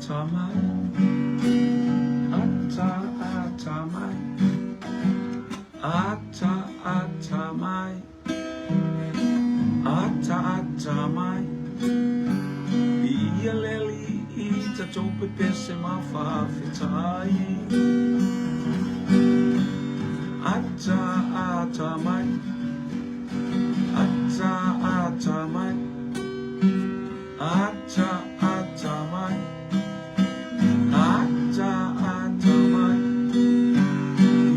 ata mai, ata ata mai, ata ata mai, ata ata mai. Viia le Alii tatou pepese ma faafetai. Ata ata mai, ata ata mai, ata ata mai, ata ata mai.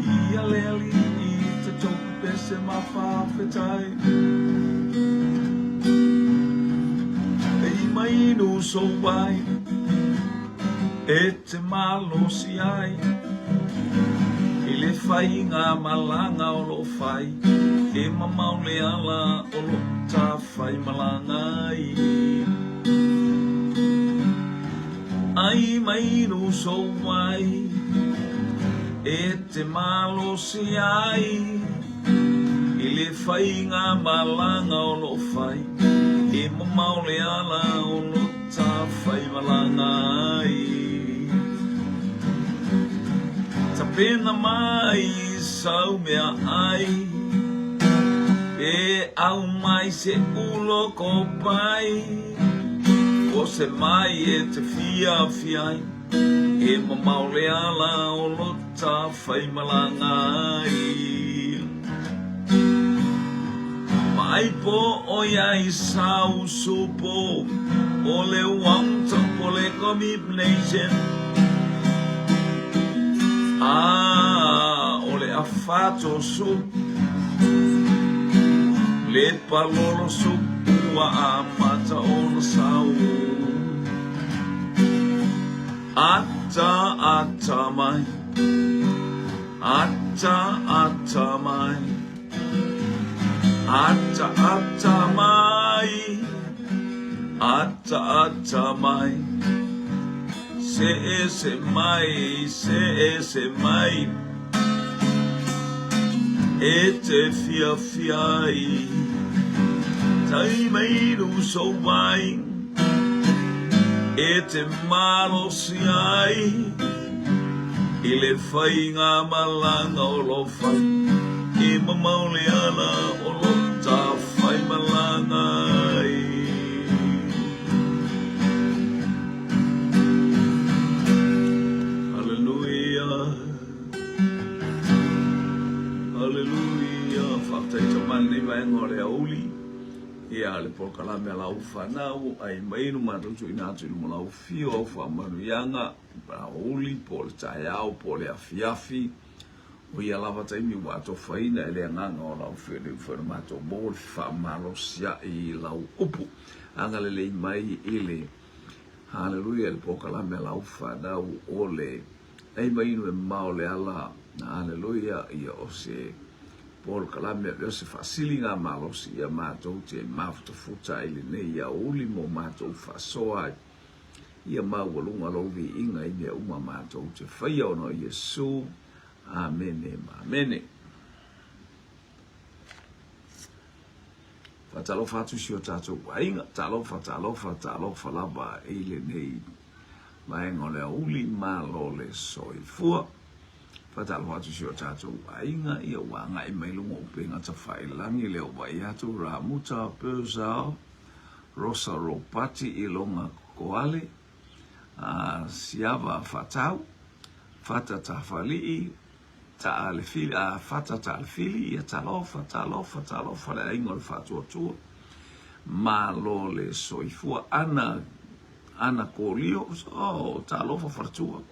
Viia le Alii tatou pepese ma faafetai. Ai mai nu sou vai e te malosi ai i le faiga malaga o lo o fai e mamao le ala o lo o tafaimalaga ai. Ai mai nu sou vai e te malosi ai i le faiga malaga o lo o fai e mamao le ala o lo o tafaimalaga ai. Tapena mai sau mea ai, pe aumai se ulo kopai, o se mai e te fiafia ai, e mamao le ala o lo tafaimalaga ai. Mai po o ia i sau supo o le wang po le combination a o le afato soup le palolo soup ua amata ona sau ata ata mai ata ata mai Ata ata mai, ata ata mai, se e se mai, se e se mai, e te fiafia ai, tai mai ru sou vai, e te malosi ai, I le faiga malaga o lo fai, e mamao le ala o lo tafaimalaga ai. Haleluia, haleluia. Faafetai tama i lenei vaega o le aoauli, ia le polokalame a lau fanau, ai mai nu matou tuuina atu i luma o lau afio au faamanuiaga. Aoauli, po o le taeao, po o le afiafi, o ia lava taimi ua atofaina e le Agaga o lau Feoleufo e le matou mo le faamalosia'i i lau upu. Agalelei mai i le Haleluia i le polokalame a lau fanau o le ai mai inu e mamao le ala. Haleluia, ia o se polokalame o se faasiliga malosi ia matou te mafutafuta ai lenei aoauli mo matou faasoa ai. Ia maualuga lou viiga i mea uma matou te faia ona o Iesu. Amene ma amene. Faatalofa atu si o tatou aiga. Talofa, talofa, talofa lava i lenei vaega o le aoauli, malo le soifua. Faatalofa atu si o tatou aiga, ia ua agai mai luga o upega tafailagi lea ua vaai atu, Ramuta Purcell, Rosa Ropati Iloga Koale, Siava Faatau, Fata Tafalii, Taalefili, Fata Taalefili, ia talofa, talofa, talofa le aiga o le Faatuatua, malo le soifua, Ana, Ana Kolio, oh, talofa Faletua,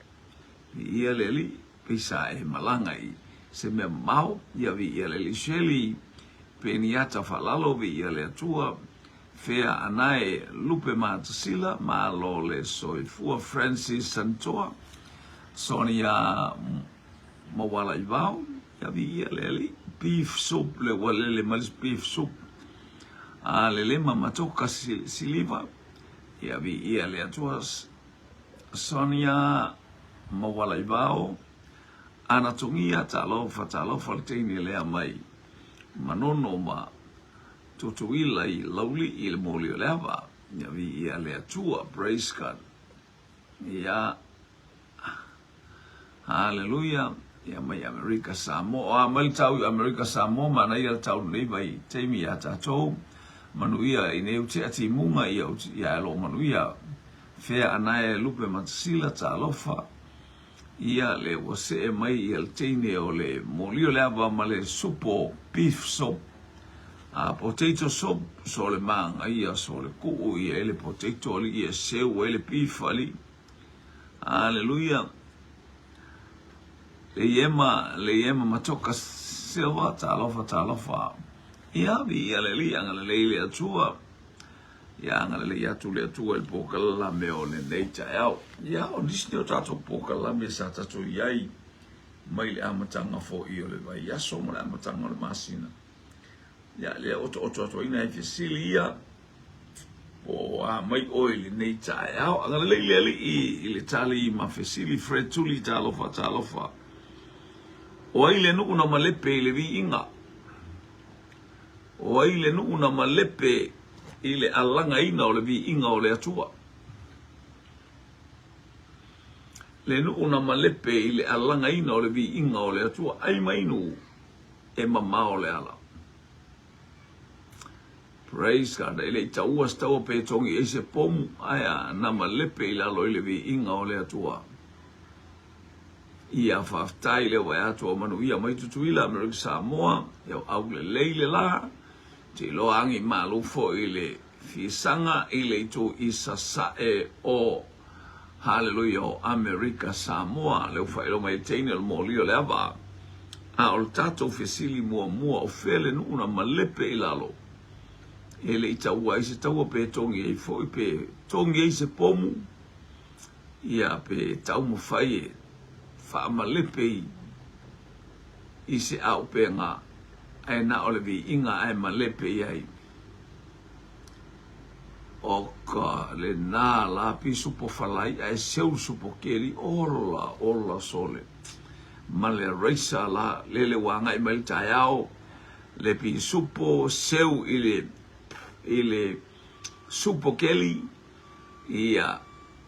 viia le Alii, pei sa e malaga i se mea mamao, ia viia le Alii, Shirley Peniata Faalalo, viia le Atua, Fea Anae Lupe Matasila, malo le soifua, Francis Santoa, Sonia Maualaivao, ia viia le Alii, beef soup le ua lele mai le beef soup a le lema matoka siliva, ia viia le Atua, Sonia Maualaivao, Ana Togia, talofa, talofa le teine lea mai Manono ma Tutuila i Laulii i le moli o le ava, ia viia le Atua, praise God. Ia, Haleluia, ia mai Amerika Samoa, a mai le tau i Amerika Samoa, manaia le tau lenei vai taimi ia tatou, manuia i nei utea timuga ia ia e lo manuia, fea anae lupe matasila talofa, ia le ua see mai ia le teine o le moli o le ava ma le supo beef soup, a potato soup, so le magaia, so le kuu ia ele potato ali ia seu ele beef ali. Aleluia. Le iema, le iema matoka silva, talofa, talofa. Ia, vi ia le li, anga le lei le atua. Ia, anga le lei atu le atua i le pōkalala o lenei taeao. Ia, o nisi nei o tātou pōkalala sa tātou i ai mai le amataga foi o le vaiaso ma le amataga o le masina. Ia, lea otooto atu ai nai fesili ia. Po o a mai ʻoe i lenei taeao. Agalelei le Alii i le tali ma fesili Fred Tuli talofa talofa. O ai le nuu na malepe i le viiga? O ai le nuu na malepe i le alagaina o le viiga o le Atua? Le nuu na malepe i le alagaina o le viiga o le Atua. Ai mai nuu e mamao le ala. Praise God. E le i taua se taua pe togi ai se pomu, ae a na malepe i lalo i le viiga o le Atua. Ia faafetai le vae atu o manuia mai Tutuila, Amerika Samoa, ia au lelei le la, te iloa agi malu foi i le fisaga i le itu i sasae o Haleluia o Amerika Samoa, le ufailo mai teine o le moli o le ava. A o le tatou fesili muamua o fea le nuu na malepe i lalo e le i taua ai se taua pe togi ai foi pe togi ai se pomu ia pe taumafai e faamalepe i i se auupega ae na o le viiga ae malepe i ai. O ka lenā la pisupo falai ae seu supo keli ola ola sole ma le raisa la lele ua agai mai le taeao le pisupo seu i le i le supo keli ia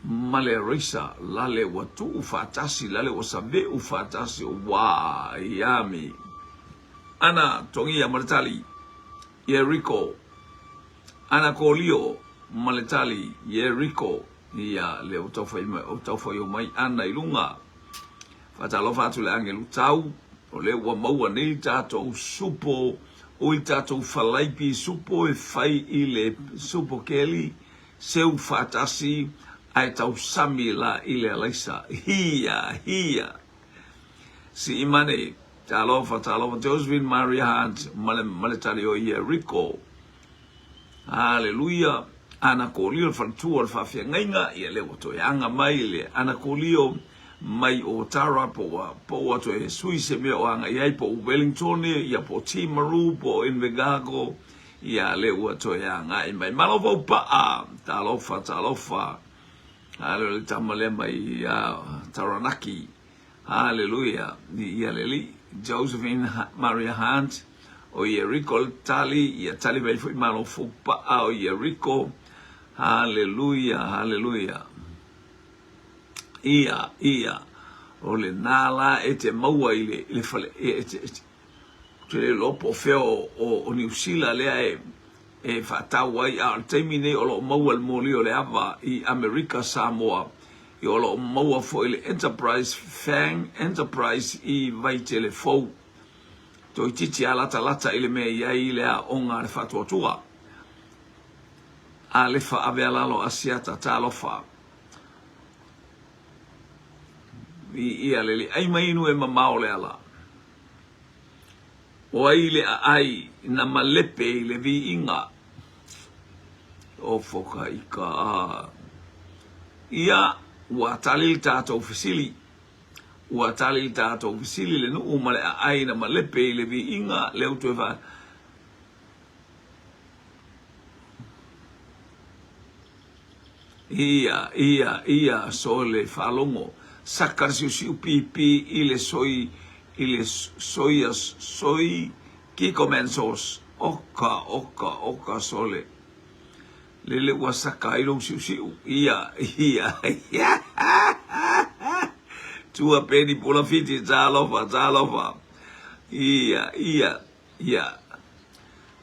ma le raisa lale ua tuu faatasi lale ua saveu faatasi ua yummy ana togia ma le tali Ieriko, Anakolio ma le tali, Ieriko, ia lea ua taufai mai, ua taufai o mai ana i luga. Faatalofa atu le agelu tau, o lea ua maua nei tatou supo, o i tatou falaipi supo e fai i le supo keli, seu faatasi, ae tausami la i le alaisa. Hia, hia. Siimane, Talofa, talofa, Josephine Maria Hunt, ma le, ma le tali o Ieriko. Haleluia. Anakolio le faletua o le faafeagaiga, ia lea ua toe aga mai le Anakolio mai o Tara po ua po ua toe sui se mea o aga i ai po o Wellington ia po o Timaru po o Invercargill ia lea ua toe agai mai. Malo faupaa, talofa, talofa. Haleluia le tama lea mai ia Taranaki. Haleluia ia le Alii. Josephine Maria Hunt o Ieriko le tali, ia tali mai foi malo faupaa o Ieriko. Haleluia, haleluia. Ia, ia, o lenā la e te maua i le, i le fale, e, e, e, te le iloa po o fea o, o, o Niu Sila lea e, e faatau ai, a o le taimi nei o lo o maua le moli o le ava i Amerika Samoa, i o lo o maua foi le Enterprise, Fang Enterprise i Vaitele Fou. Toeitiiti a latalata i le mea i ai le aoga a le faatuatua. Alefa ave alalo Asiata talofa. Viia le Alii. Ai mai inu e mamao le ala. O ai le aai na malepe i le viiga o foka i ka a. Ia, ua tali le tatou fesili. Ua tali le tatou fesili le nuu ma le aai na malepe i le viiga, lea ua toe fa. Ia, ia, ia, sole faalogo, saka le siusiu pipi i le soi, i le soia, soi kikoman sauce, oka, oka, oka, sole. Lele ua saka ai lou siusiu. Ia, ia, ia. Tua peni pula fiti, talofa, talofa. Ia, ia, ia.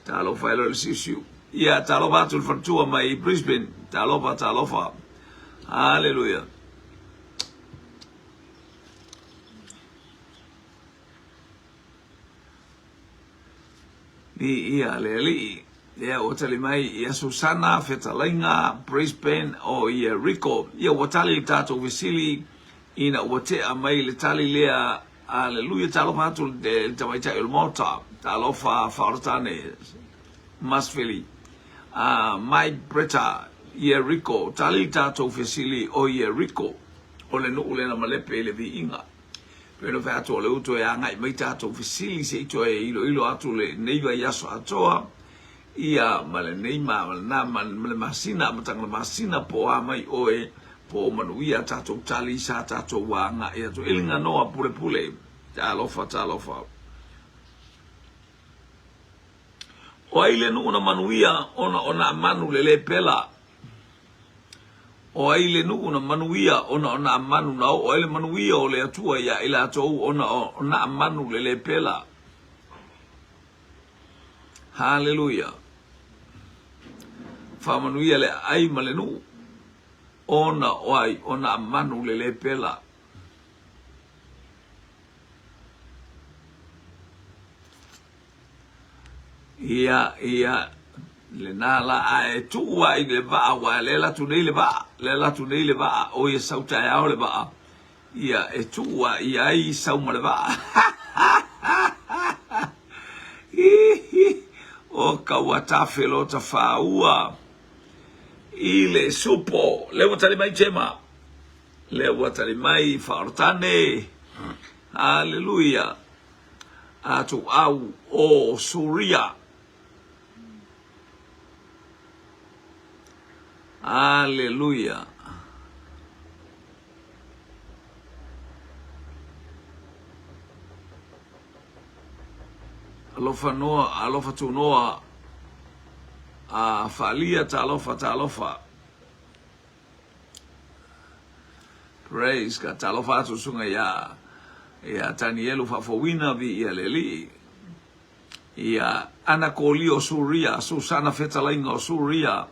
Talofa e le siusiu. Ia, talofa atu le faletua mai i Brisbane. Talofa, talofa. Haleluia. Viia le Alii. Ia ua tali mai ia Susana, fetalaiga, Brisbane o Ieriko. Ia ua tali le tatou fesili ina ua tea mai le tali lea. Aleluia, talofa atu le tamaitai o le Maota. Talofa Faaoratane Masfili. Mike Bretta, Ieriko. Tali le tatou fesili o Ieriko. O le nuu lea na malepe i le viiga. Pei ona fai atu o lea ua toe agai mai tatou fesili se i toe iloilo atu lenei vaiaso atoa, ia ma lenei ma lena ma le masina, amataga o le masina po o a mai oe, po o manuia a tatou tali sa tatou agai atu. I le ganoa pulepule, talofa, talofa. O ai le nuu na manuia ona o nā manu le lē pela? O ai le nuu na manuia ona o nā manu na oo ai le manuia o le Atua iā i latou ona o nā manu le lē pela? Haleluia! Faamanuia le aai ma le nuu ona o ai o nā manu le lē pela. Ia, ia, lena la, a e tuu ai le vaa, aua lea e alu atu nei le vaa, lea e alu atu nei le vaa, o ia sau taeao le vaa, ia, e tuu a i ai sau ma le vaa. O ka ua tafe lo ta fāua i le supo. Lea ua tali mai Jema. Lea ua tali mai Faaoratane. Haleluia. Atu au o Suria. Aleluia. Alofa noa, alofa tunoa, a faalia talofa talofa. Praise God. Talofa atu susuga ia ia Tanielu Faafouina viia le Alii. Ia Ana Kolio Suria, Susana Fetalaiga o Suria.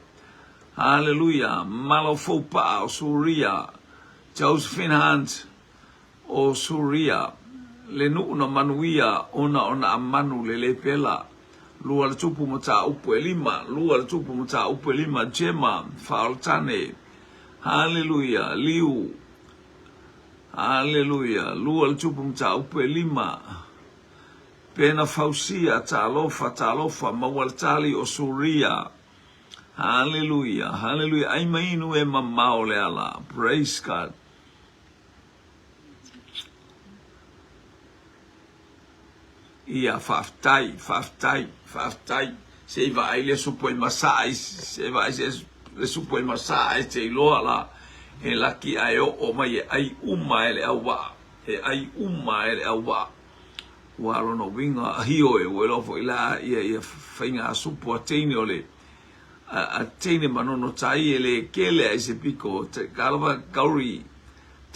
Haleluia. Malo Foupaa o Suria. Josephine Hunt o Suria, le nuu na manuia ona o na manu le lepela. Lua le tupu mataupu e lima, lua le tupu mataupu e lima, Jema, Faaolatane, Haleluia, Liu, Haleluia, lua le tupu mataupu e lima, Pena Fausia, Talofa, Talofa, maua le tali o Suria, Haleluia, Haleluia, ai ma inu e mamao le ala, Praise God. Ia, faafetai, faafetai, faafetai. Se i vaai le supo i masaa, se i vaai se le supo i masaa e te iloa la, e laki ae oo mai e ai uma e le auvaa, e ai uma e le auvaa. Ua lona uiga, ioe, ua iloa foi la ia, ia faiga supo a teine o le, a, a teine manono tai e le kele ai se piko, te, ka lava kauri,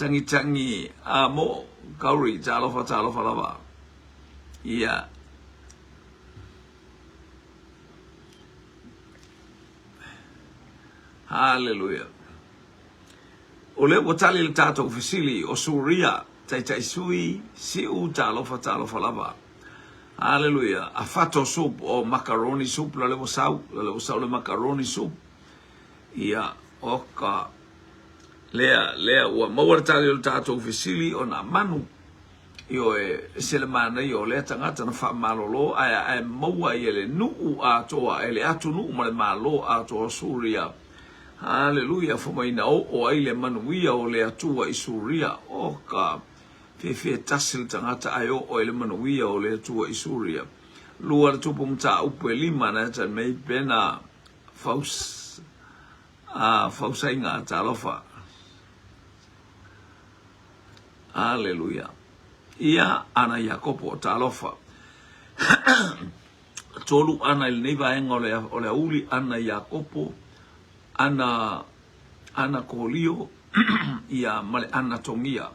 Tangitangi a mo Kauri talofa talofa lava ia. Haleluia. O lea ua tali le tatou fesili o Suria taitai sui siu talofa talofa lava. Haleluia. A fato soup o macaroni soup la le ua sau, la le ua sau le macaroni soup. Ia, o ka lea, lea ua maua le tali o le tatou fesili o nā manu. Ioe, ese le manaia o lea tagata na faamalolo ae ae maua ai e le nuu atoa, e le atunuu ma le Malo atoa o Suria. Haleluia, fai mai na oo ai le manuia o le Atua i Suria. O ka fiafia tasi le tagata ae oo ai le manuia o le Atua i Suria. Lua le tupu mataupu e lima na e mei pena faus, a fausaiga talofa. Aleluia. Ia ana Iakopo talofa. Tolu ana i lenei vaega o le, o le auli ana Iakopo. Ana Ana Kolio ia ma le Ana Togia.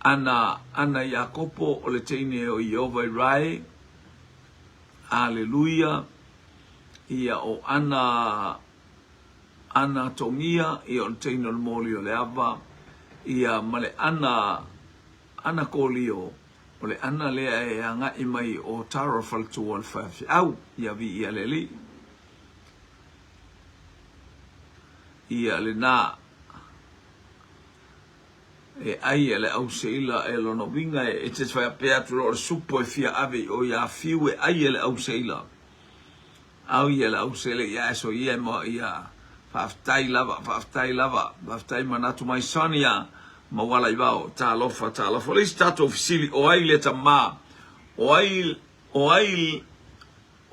Ana Ana Iakopo o le teine o Ieova i Rae. Aleluia. Ia o Ana Ana Togia ia o le teine o le moli o le ava. Ia ma le Ana Ana Kolio o le Ana lea e agai mai o Tara Faletua o le faifeau. Ia viia le Alii. Ia lena e ai e le au seila e lona uiga e te faapea atu loa o le supo e fia ave i o ia Fiu e ai e le au seila. Au ia le au seila ia e soia e moa ia. Faafetai lava, faafetai lava, faafetai manatu mai Sonia Mauala i vao. Talofa, talofa. O le isi tatou fesili, o ai le tama? O ai, o ai,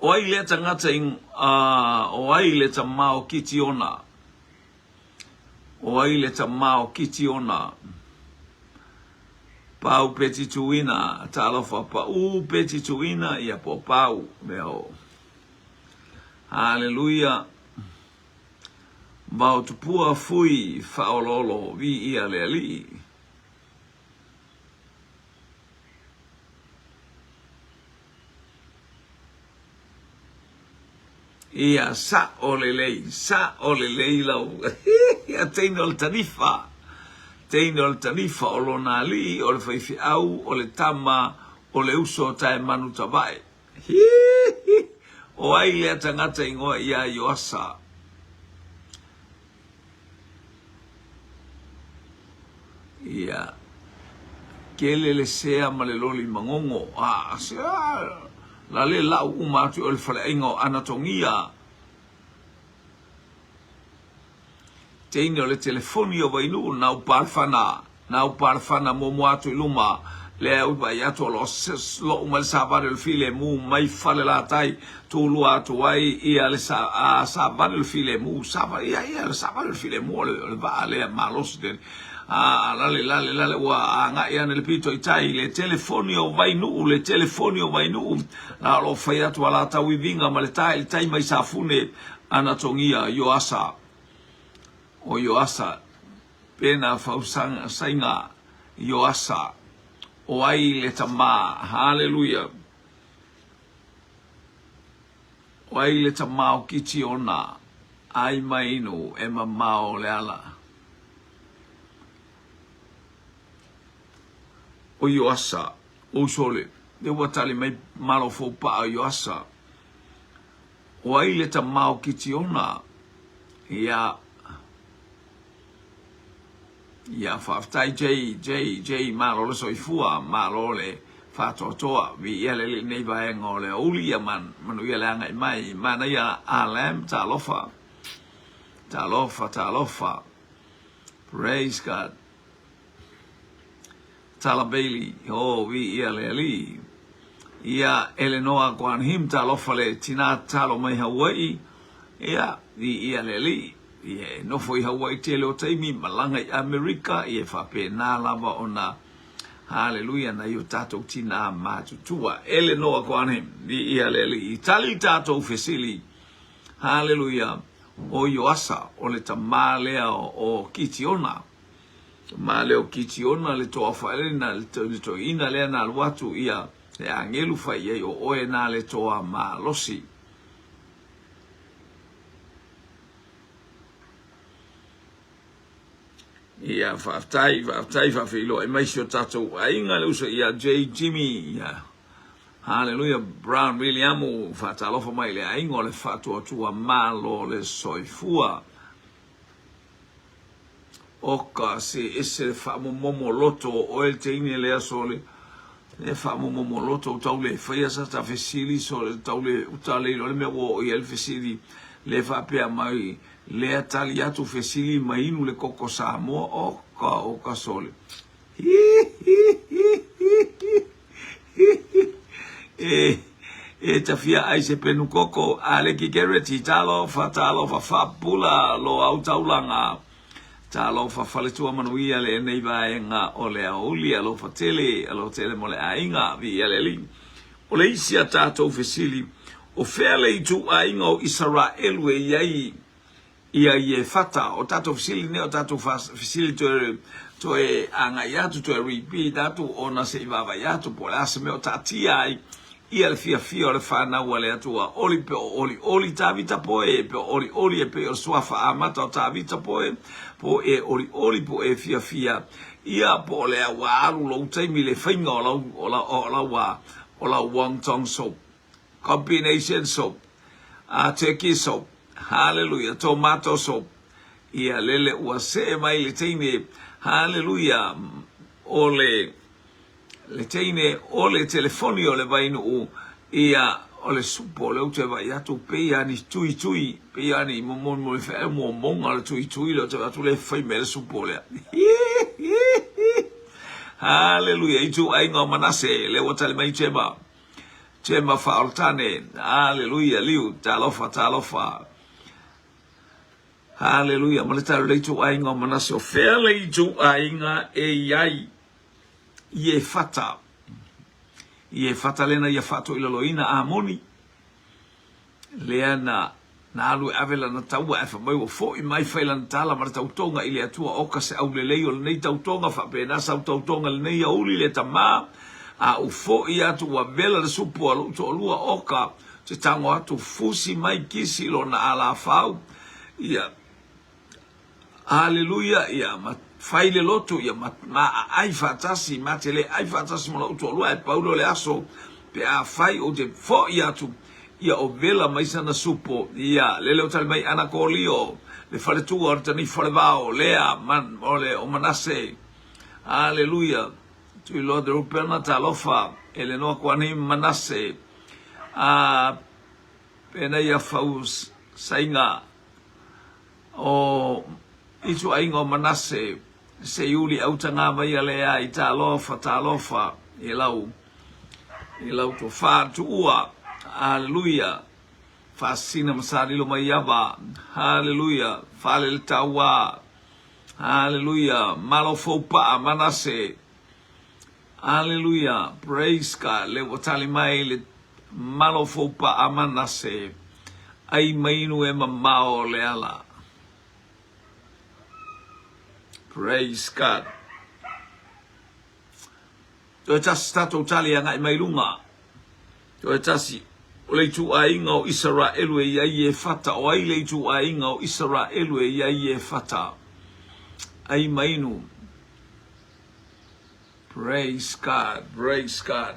O ai lea tagata i, ā, o ai le tama o Kitiona? O ai le tama o Kitiona? Pau Peti Tuina, talofa paʻū Peti Tuina, ia po Pau, mea o. Haleluia. Vao tupua fui whaololo vi ia le alii. Ia sa'o lelei, sa'o lelei lau ia teine o le tanifa, teine o le tanifa o lona alii, o le faifeau, o le tama, o le uso o Taemanutavae. O ai lea tagata ingoa ia Ioasa? Ia, kele le sea ma le loli magogo. A, se a, la le lau uma atu i o le faleaiga o Anatogia. Teine o le telefoni o Vainuu, nau palefana, nau palefana muamua atu i luma, lea ua vaai atu o lo o lo'u mai le savali o le filemu mai Falelatai, tulua atu ai ia le savali o le filemu, savali, ia, ia, le savali o le filemu o le, o le vaa lea malosi tele. A, lale, lale, lale, ua agai ane le pito i tai, le telefoni o Vainuu, le telefoni o Vainuu, la o lo o fai atu a latou iviga ma le tae i le tai mai Safune, Anatogia, Ioasa, o Ioasa, Pena fausaiga Ioasa, o ai le tama, haleluia, o ai le tama o Kitiona, ai mainu e mamao le ala. O Ioasa, o Usole, le ua tali mai malo foupaa o Ioasa, o ai le tama o Kitiona, ia, Ia, faafetai Jay, Jay, Jay, malo le soifua, malo le faatoatoa, viia le Alii i lenei vaega o le aoauli, ia manuia le agai mai, manaia a Lamb, talofa, talofa, talofa, praise God. Tala Bailey, oh, viia le Alii. Ia, Elenoa Guan Him, talofa le tinā talo mai Hawaii, ia, viia le Alii. Ia, e nofo i Hawaii tele o taimi, malaga i Amerika, ia e faapena lava ona, haleluia, nai o tatou tinā matutua. Elenoa Guan Him, viia le Alii. Tali tatou fesili, haleluia, o Ioasa, o le tamā lea o Kitiona. Ma lea o Kitiona le toa faaelena, le toeaina lea na alu atu ia le agelu fai i ai, o oe na le toa malosi. Ia, faafetai, faafetai, faafeiloai mai si o tatou aiga le uso ia J. Jimmy, ia. Haleluia, Brown Williamu, faatalofa mai le aiga o le faatuatua malo le soifua. Oka se ese le faamomomo loto o oe le teine lea sole e faamomomo loto tau le faia sa ta fesili sole tau le uta le iloa le mea ua oo i ai le fesili le faapea mai lea tali atu fesili mai inu le koko Samoa oka oka sole E, e tafia ai se penu koko, Aleki Garrity, talofa, talofa, faapula lo au taulaga. Talofa faletua manuia lenei vaega o le aoauli, alofa tele, alofa tele mo le aiga, viia le Alii. O le isi a tatou fesili, o fea le ituaiga o Isaraelu e i ai? Ia Iefata. O tatou fesili nei, o tatou fesili toe, toe agai atu, toe repeat atu, ona se i vaavaai atu po o le a se mea o taatia ai ia le fiafia o le fanau a le Atua. Oli pe o olioli Tavita poe, pe o olioli e pei o le suafa amata o Tavita poe, po e olioli po e fiafia ia, po o le a ua alu lou taimi i le faiga o lau, o lau, o lau, o lau wonton soup, combination soup, a turkey soup, hallelujah, tomato soup, ia lele ua see mai le teine, hallelujah, o le le teine o le telefoni o le Vainuu, ia, o le supo lea ou te vaai atu, pei lava ni tuitui, pei lava ni momoli feau momoga o le tuitui lea ou te vaai atu lea e fai mai ai le supo lea. Haleluia! Ituaiga o Manase, lea ua tali mai Jema. Jema Faaolotane, haleluia, Liu, talofa, talofa. Haleluia, ma le tali o le ituaiga o Manase, o fea le ituaiga e i ai? Iefata. Iefata lena ia faatoilaloina Amoni, lea na na alu e ave lana taua ae fai mai ua foi mai fai lana tala ma le tautoga i le Atua oka se aulelei o lenei tautoga faapena sau tautoga lenei auli le tama a u foi atu ua vela le supu a lou toalua oka te tago atu fusi mai kisi lona alafau ia Aleluia, ia, ma fai le loto, ia, ma, ma aai faatasi, ma te le ai faatasi ma lou toalua, ae pau lea o le aso, pe a fai ou te foi atu, ia o vela mai sana supo, ia, lele o tali mai ana kolio, le faletua o le tanifa o le vao, lea, man, o le, o Manase. Aleluia. Tuiloa de Rupena, talofa, e le noa kuani Manase. A, pena ia fau saiga, O ituaiga o Manase, Seiuli autagā mai a Lea i talofa, talofa i lau, i lau tofa tuua. Haleluia. Faasina ma salilo mai ava. Haleluia. Fale le tauā. Haleluia. Malo foupa'a Manase. Aleluia, praise God, le ua tali mai le malo foupa'a Manase, ai mainu e mamao le ala. Praise God. Toe tasi tatou tali agai mai luga. Toe tasi, o le ituaiga o Isaraelu e i ai Iefata, o ai le ituaiga o Isaraelu e i ai Iefata? Ai mainu. Praise God, praise God.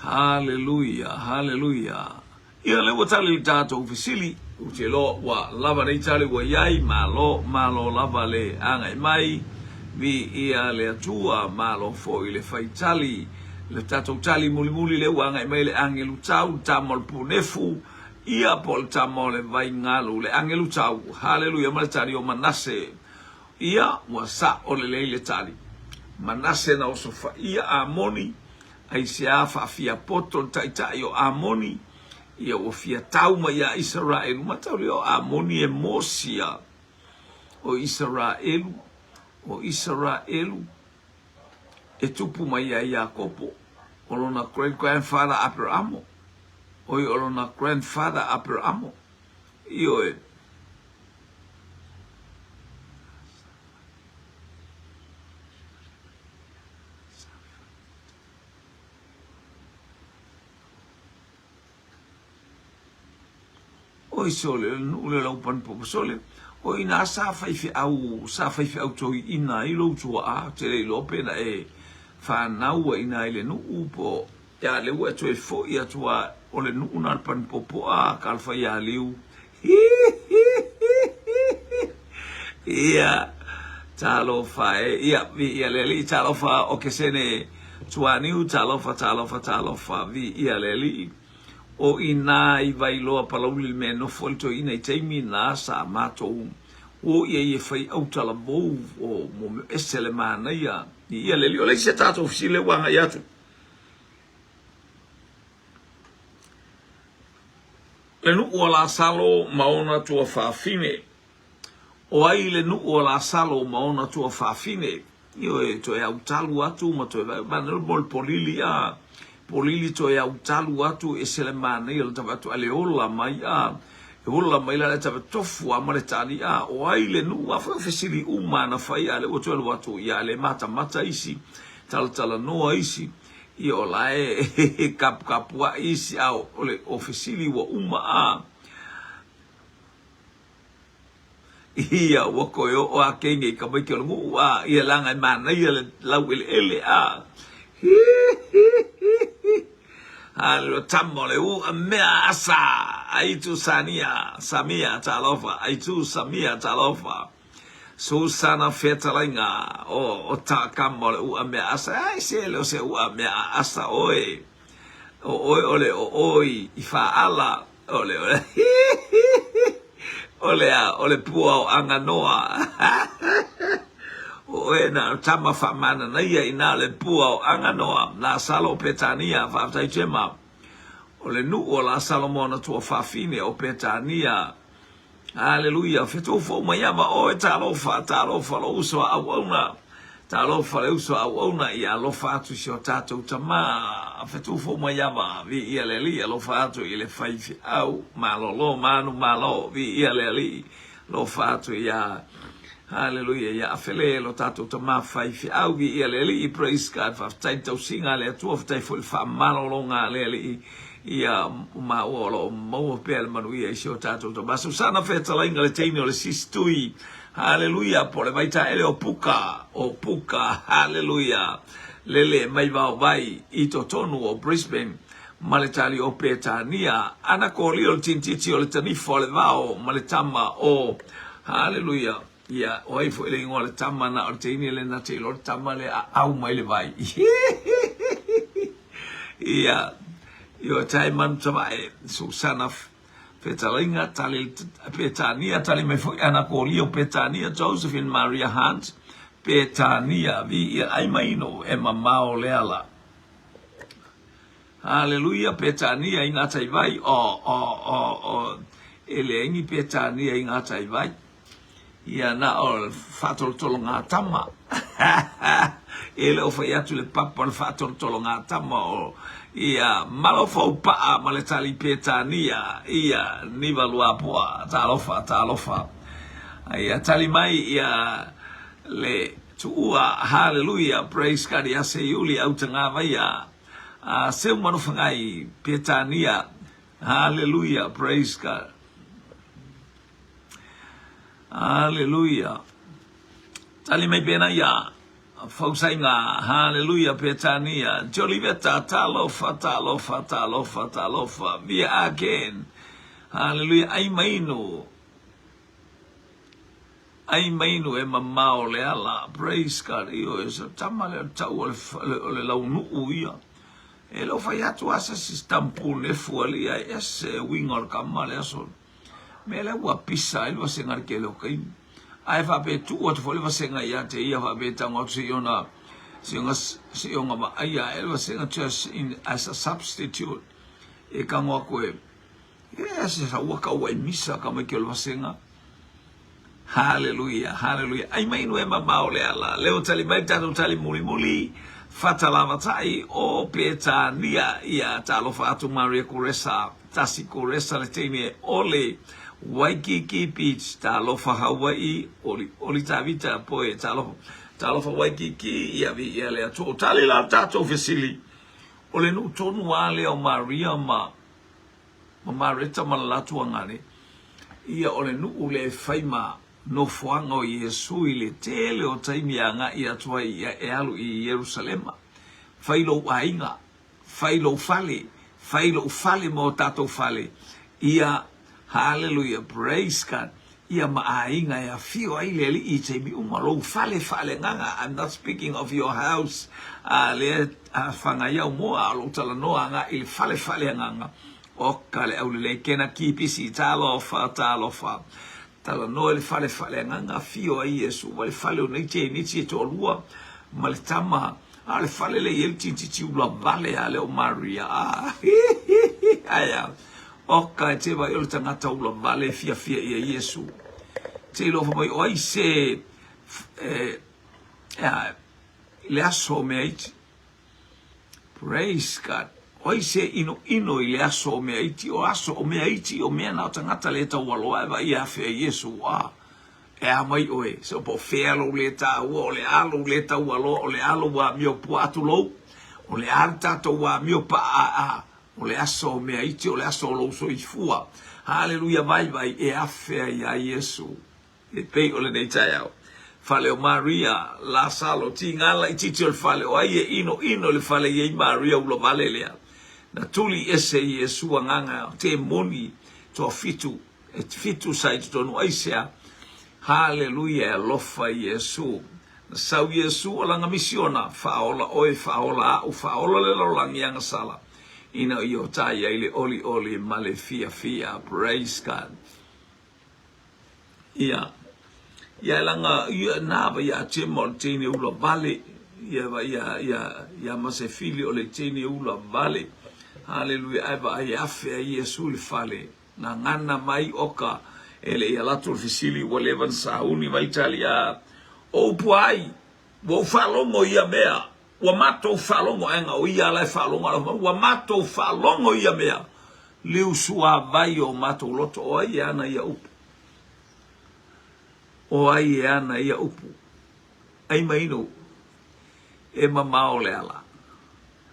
Hallelujah, hallelujah. Ia le ua tali le tatou fesili, ou te iloa ua lava nei tali ua i ai, malo, malo lava le agai mai, viia le Atua, malo foi le fai tali. Le tatou tali mulimuli lea ua agai mai le agelu tau, le tama o le punefu, ia po o le tama o le vaigalu, le agelu tau, haleluia, ma le tali o Manase. Ia, ua sa'o lelei le tali. Manase na osofaia Amoni, aisea faafiapoto le taitai o Amoni, ia ua fia tau mai iā Isaraelu, mataulia o Amoni e mosia o Isaraelu, o Isaraelu e tupu mai iā Iakopo, o lona great grandfather Aperamo, oi o lona grandfather Aperamo, ioe. Oi sole, o le nuu lea o lau panipopo sole, o inā sa faifeau, sa faifeau toeaina ai lou tuaa, ou te le iloa pe na e fanau ai inā i le nuu po o a lea ua e toe foi atu a o le nuu na le panipopo a ka le faiāliu. Hi hi hi hi hi. Ia, talofa e. Ia, viia le Alii, talofa o Kesene Tuaniu, talofa, talofa, talofa, viia le Alii. O inā i Vailoa Palauli le mea e nofo ai le toeaina i taimi na sa matou o ia i e fai autalavou o mo mea ese le manaia. Viia le Alii. O le isi a tatou fesili lea ua agai atu. Le nuu o Lasalo ma ona tuafafine. O ai le nuu o Lasalo ma ona tuafafine? Ioe, toe autalu atu ma toe vaai, manaia mo le polili a, polili toe autalu atu, ese le manaia o le tau atu, a le ola mai a, e ola mai la le tau tofu a ma le tali a, o ai le nuu a, foi o fesili uma na fai a le ua toe alu atu, ia le matamata isi, talatalanoa isi, ia o la e kapukapuai isi, a o le o fesili ua uma a. Ia, ua koe oo a kenge i ka maiki o le nuu a, ia langa e manaia le lau eleele a. Hi, hi, hi, hi. Haleluia, tama o le ua mea asa, aitu sania, samia talofa, aitu samia talofa. Susana fetalaiga, o, o ta kama o le ua mea asa, ai se le o se ua mea asa oe. O oe o le o oi i faaala, o le o le o le a, o le pua o Aganoa. O oe na o tama faamananaia inā o le pua o Aganoa, Lasalo o Petania, faafetai Gemma. O le nuu o Lasalo ma ona tuafafine o Petania. Aleluia! Fetou mai ava oe, talofa, talofa lou uso a auauna, talofa le uso a auauna, ia alofa atu i si o tatou tama. Fetou mai ava, viia le Alii, alofa atu i le faifeau, malolo, manu malo, viia le Alii, alofa atu ia, haleluia, ia Afele, lo tatou tama faifeau, viia le Alii, praise God, faafetai i tausiga a le Atua, faafetai foi i le faamalologa a le Alii. Ia, maua o lo o maua pea le manuia i si o tatou tama. Susana fetalaiga le teine o le sisitui. Haleluia, po o le vaitaele o Puka, o Puka, haleluia. Lele mai vaovai i totonu o Brisbane ma le tali o Petania. Ana kolia o le tintiti o le tanifa o le vao ma le tama o, haleluia. Ia, o ai foi le igoa o le tama na o le teine le na te iloa le tama le a au mai le vai. Ia, ia tae manu tavae, Susana fetalaiga, tali Petania, tali mai foi ana kolia o Petania, Josephine Maria Hunt, Petania, vi ia ai maino e mamao le ala. Haleluia, Petania i ngā tai vai, o, o, o, o, e le ingi Petania i ngā tai vai. Ia na o le faatolotolo ngā tama. E le o fai atu le papa o le faatolotolo ngā tama o ia Malofou Paa ma le tali Petania ia Niva Luapoa. Talofa, talofa. Ia tali mai ia le tuua. Hallelujah, praise God ia Seiuli Autagavaia. A seu manuwhangai Petania. Hallelujah, praise God. Haleluia. Tali mai pena ia. Fausaiga. Haleluia Petania. Joliveta talofa talofa talofa talofa. Via again. Haleluia. Ai mainu. Ai mainu e mamao le ala. Praise God. Io e sa tama le tau o le, o le launuu ia. E lo fai atu asa si stampu nefu ali ai ese winga o le kama le aso. Mea lea ua pisa ai le vasega i le tele o taimi. Ae faapea e tuu atu foi le vasega ia te ia faapea e tago atu se i ona se i ona se i ona vaaia ae le vasega just in as a substitute e tago atu e e se sa ua tau ai misa ka mai ke o le vasega. Haleluia, haleluia. Ai mai nu e mamao le ala. Leo tali mai tatou tali mulimuli. Fatalavatai o Petania. Ia talofa atu Maria Kuresa. Tasi Kuresa le teine ole Waikiki Beach. Talofa Hawaii. Oli, oli Tavita poe. Talofa, talofa Waikiki. Ia vi ia le atu. O tali la tatou fesili. O le nuu tonu a lea o Maria ma ma Mareta ma le latou agale, ia o le nuu lea e fai ma nofoaga o Iesu i le tele o taimi e agai atu ai ia e alu i Ierusalema. Fai lou aiga, fai lou fale, fai lou fale ma o tatou fale, ia, haleluia, praise God, ia ma aiga e afio ai le Alii i taimi uma, lou fale faaleagaga, I'm not speaking of your house, a lea a whangaiau moa, a lou talanoa agai i le fale faaleagaga, oka le aulelei kena kipisi, talofa, talofa, talanoa i le fale faaleagaga, afio ai Iesu, ma le fale o nei teiniti e toalua, ma le tama, a o le fale le i ai le tintiti ula vale a le o Maria, a, hi, hi, hi, aia, Oka e te vai o le tagata ula vale e fiafia ia Iesu. Te iloa fa mai o ai se e, e a, le aso o mea iti? Praise God. O ai se inoino i le aso o mea iti? O aso o mea iti o mea na o tagata le taualoa e vaai e afe ai Iesu. A, e a mai oe, se o po o fea lou le taua, o le a lou le taualoa, o le a lou amio puaa tulou, o le a le tatou amio paa a, o le aso o mea iti, o le aso o lou soifua. Haleluia vaivai e afe ai ia Iesu. E pei o lenei taeao. Fale o Maria, Lasalo, tiga laitiiti o le fale, o ai e inoino i le fale i ai Maria ula vale lea. Na tuli ese Iesu agaga temoni toafitu, e fitu sa i totonu aisea. Haleluia, e alofa Iesu. Na sau Iesu o lana misiona, faaola oe, faaola a'u, faaola le lalolagi agasala, ina ia otai ai le olioli ma le fiafia. Praise God. Ia, ia e langa, ia na va ia tema o le teine ula vale, ia va ia, ia, ia ma se fili o le teine ula vale. Haleluia, ai va ai afe ai Iesu le fale. Na ngana mai oka, e le ia latu le fisili ua leva na sauni mai tali a o upu ai, ua ou faalogo ia mea, ua matou faalogo ae o ia ala e faalogo ala, ua matou faalogo ia mea. Liu suavai o matou loto, o ai e ana ia upu? O ai e ana ia upu? Ai mainu e mamao le ala.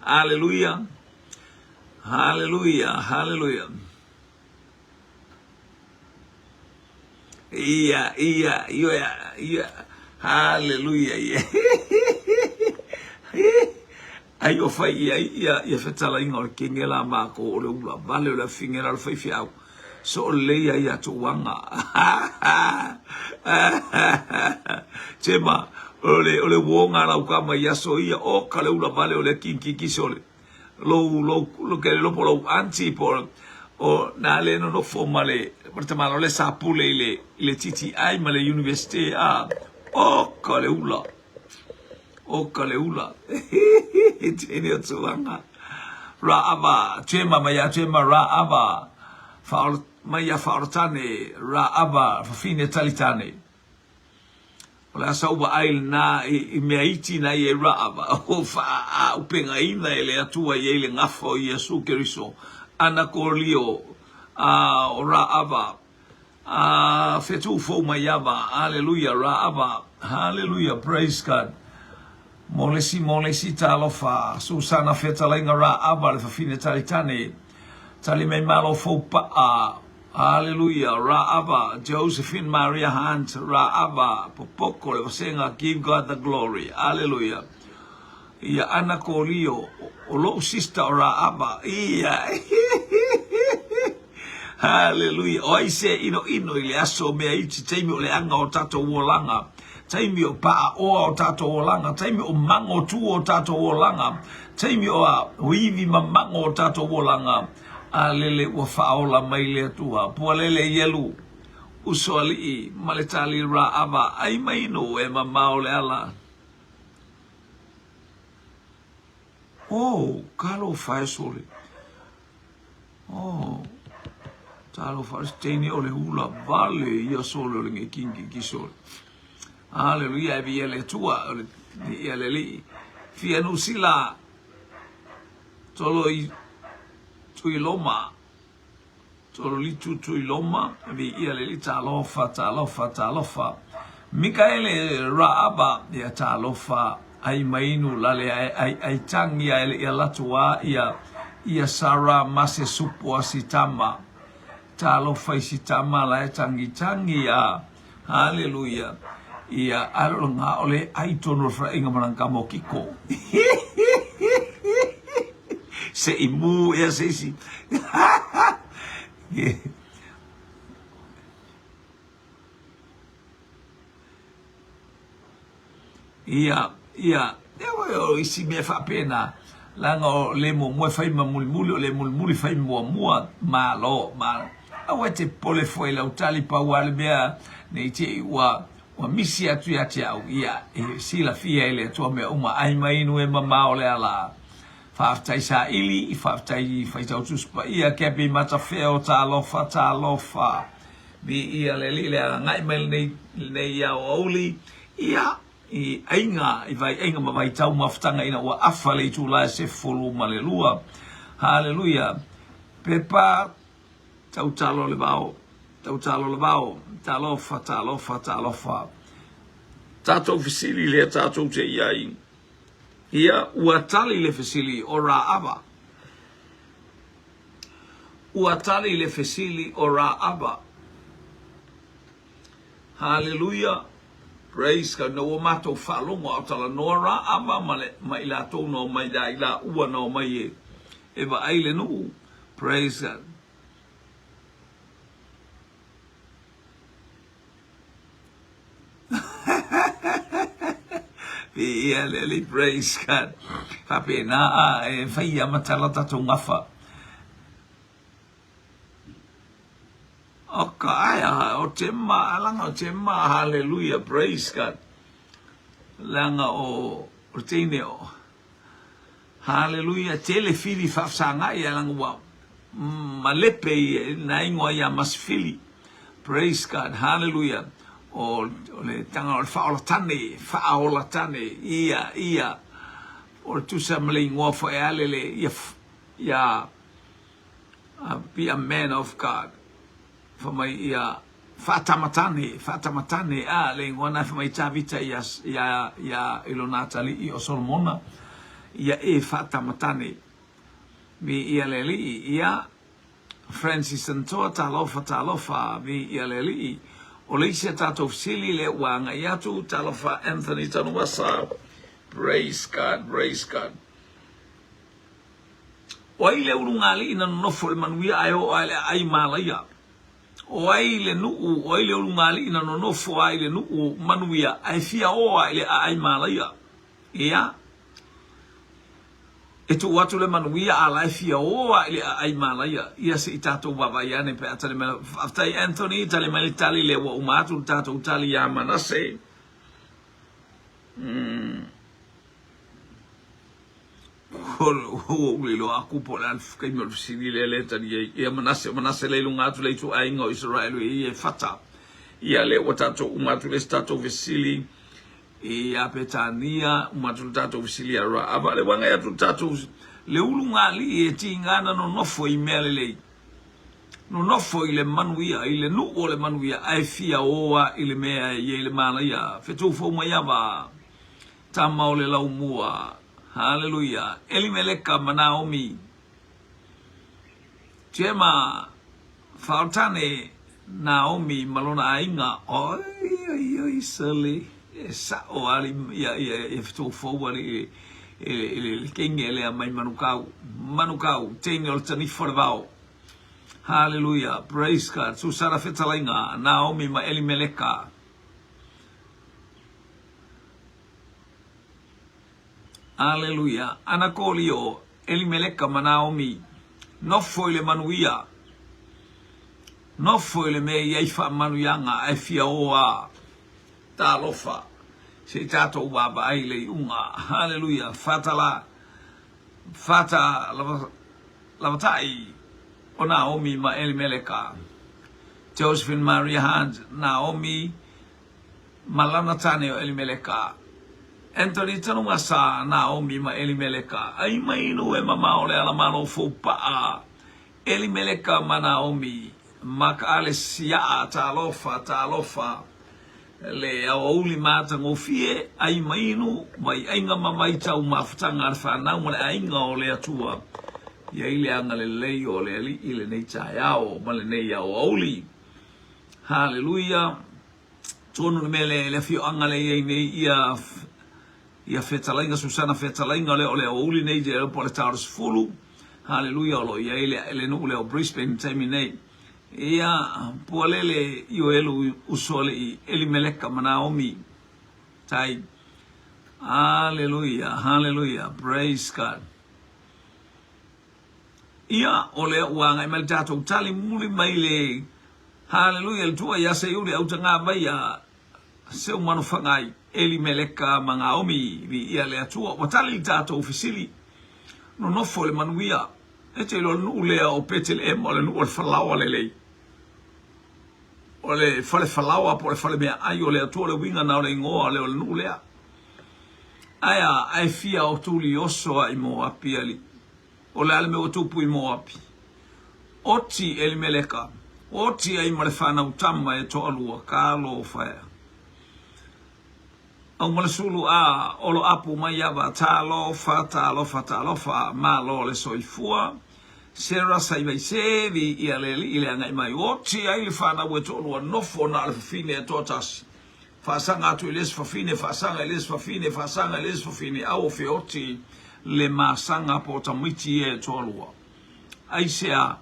Haleluia, haleluia, haleluia. Ia, ia, ia, ia, haleluia, ia. Ai o fai i ai ia ia fetalaiga o le kegela a makou o le ula vale o le afigela o le faifeau so o lelei ai ia tou aga. Tema o le o le uoga a lau kama i aso ia o ka le ula vale o le kinkiki sole lou lou lo ke lopo lou auntie po o na le nonofo ma le ma le tamaloa le sa pule i le i le TTI ma le University a o ka le ula. O ka le ula. Tēnei o tūanga. Ra ava, tēma mai a tēma ra ava. Whaora, mai a whaoratane, ra ava, whawhine talitane. O le asa ua ai lena i, i mea iti na i e ra ava. O wha a upenga ina e le atua i e le ngafa o Iesu Keriso. Ana ko lio a o ra ava. A whetū fou mai ava, Aleluia, ra ava, Haleluia, praise God. Molesi, molesi, talofa, Susana whetalainga ra ava, le whawhine taritane, tali mei malo fou pa'a, Haleluia, ra ava, Josephine Maria Hunt, ra ava, popoko le vasenga, give God the glory, Haleluia. Ia ana kolio, o lo'u sister o Raaba, ia, Haleluia, o ai se inoino i le aso o mea iti, taimi o le aga o tatou olaga, taimi o paaoa o tatou olaga, taimi o mago tua o tatou olaga, taimi o a ivi ma mago o tatou olaga, a lele ua faaola mai le Atua. Pualele ielu, uso alii, ma le tali Raaba, ai mai inu e mamao le ala. Oh, talofa e sole. Oh, talofa e teine o le hula vale ia sole o le nge kingi ki sole. Hallelujah, e via le tua, o le ia le li. Fia nusila, tolo i tui loma. Tololitu Tuiloma, Viia le alii, talofa, talofa, talofa. Mikaele Raaba, ia talofa, ai mainu lale ai ai ai tangi ai le ia latu a ia ia Sara mase supu a sitama. Talofa i sitama la e tangi tangi a. Haleluia. Ia alo nga ole ai tonu o whainga mananga mo kiko. Se i mū ea se isi. Ia, ia, ia o isi mea faapena, leaga o le muamua e fai ma mulimuli, o le mulimuli e fai muamua, malo, malo. Aua e te popole fua i lau tali, pau lava le mea, ne i te i ua, ua misi atu ia te au, ia, e silafia e le Atua mea uma, ai mai inu e mamao le ala. Faafetai saili, faafetai faitau Tusi Paia, Gabby Matafeo, talofa, talofa. Viia le Alii le agagai mai lenei, lenei aoauli. Ia, i aiga, i vaiaiga ma vaitau mafutaga ina ua afa le itula e 12. Haleluia! Pepa tautalo le vao, tautalo le vao, talofa, talofa, talofa. Tatou fesili lea tatou te i ai. Ia, ua tali le fesili o Raava. Ua tali le fesili o Raava. Haleluia! Praise God! Na ua matou faalogo a o talanoa Raava ma le ma i latou na omai la i laua na omai e e vaai le nuu. Praise God! Viia le Alii, praise God. Faapena a e fai ia ma tala tatou gafa. O ka ae o te ma, langa o te ma, hallelujah, praise God. Langa o o teine o Haleluia tele fili faafesagai ae langa ua malepe i na ingoa ia Masifili. Praise God. Haleluia. O, o le tanga o le faaolatane, faaolatane, ia, ia. O le tusa ma le ingoa foi ale le, ia, ia, be a man of God. Fa mai ia faatamatane, faatamatane, a le ingoa na fa mai Tavita ia, ia, ia i lona atalii o Solomona, ia e faatamatane. Mi ia le alii, ia Francis Ntoa, talofa, talofa, mi ia le alii. O le isi a tatou fesili lea ua agai atu, talofa Anthony Tanuvasa. Praise God, praise God. O ai le ulugalii na nonofo i le manuia ae oo lava i le aai malaia? O ai le nuu, o ai le ulugalii na nonofo lava i le nuu manuia ae fia oo lava i le aai malaia? Ia, e tuu atu le manuia a la e fia oo lava i le aai malaia. Ia se i tatou vaavaai ane pe a tali mai. Faafetai Anthony, tali mai le tali lea ua uma atu le tatou tali ia Manase. Mm. Ua ou le iloa aku po o le a le taimi o le fesili lea lea e tali ai. Ia Manase, o Manase lea i luga atu le ituaiga o Isaraelu e ia e fata. Ia lea ua tatou uma atu le isi tatou fesili ia Petania, uma atu le tatou fesili ia Raava. Le uaga atu le tatou le ulugalii e tiga na nonofo i mea lelei. Nonofo i le manuia, i le nuu o le manuia, ae fia o a i le mea e i ai le manaia. Fetu fou mai ava. Tama o le laumua. Haleluia. Elimeleka ma Naomi. Jema, Faotane, Naomi ma lona aiga. Oi, oi, oi, sali. E sa'o ali ia ia ia fetou fou ali i i le le teine lea mai Manukau. Manukau, teine o le tanifa o le vao. Haleluia. Praise God. Susana fetalaiga, Naomi ma Elimeleka. Aleluia! Anakolio, Elimeleka ma Naomi, nofo i le manuia, nofo i le mea i ai faamanuiaga ae fia o a. Talofa, se i tatou vaavaai i le iuga. Aleluia! Fatala, fata lava, lavatai o Naomi ma Elimeleka. Josephine Maria Hunt, Naomi, ma lana tane o Elimeleka. Anthony Tanugasa, Naomi ma Elimeleka. Ai mai nu e mamao le ala malo fou pa'a. Elimeleka ma Naomi, ma ka ale sia'a, talofa, talofa, le aoauli matagofie, ai mai nu, vaiaiga ma vaitau mafutaga a le fanau ma le aiga o le Atua. I ai le agalelei o le Alii lenei taeao ma lenei aoauli. Haleluia! Tonu le mea le, le afioaga lea i ai nei ia, ia fetalaiga, Susana fetalaiga lea o le aoauli nei le po o le ta o le 10. Haleluia, o lo o i ai le, le nuu lea o Brisbane i le taimi nei. Ia, Pualele Ioelu usoalii Elimeleka ma Naomi. Tai. Haleluia, haleluia, praise God. Ia, o lea ua agai mai le tatou tali muli mai le Haleluia le tua ia Seiuli autaga mai ia Seumanufagai, Elimeleka ma Naomi, viia le Atua. Ua tali le tatou fesili, nonofo le manuia. E te iloa le nuu lea o Peteleema o le nuu o le falaoa lelei. O le fale falaoa po o le fale meaai o le Atua le uiga na o le igoa lea o le nuu lea. Ae a, ae fia o tuli oso a i Moapi ali. O le a le mea ua tupu i Moapi? Oti Elimeleka, oti ai ma le fanau tama e toalua, talofa ea. Aumalesulu a, olo apu mai ava, talofa, talofa, talofa, malo le soifua. Sarah Saivaise, viia le Alii le agai mai, oti ai le fanau e toalua, nofo na o le fafine e toatasi. Faasaga atu i le isi fafine, faasaga i le isi fafine, faasaga i le isi fafine, a ua feoti le masaga po o tamaiti ia e toalua. Aisea?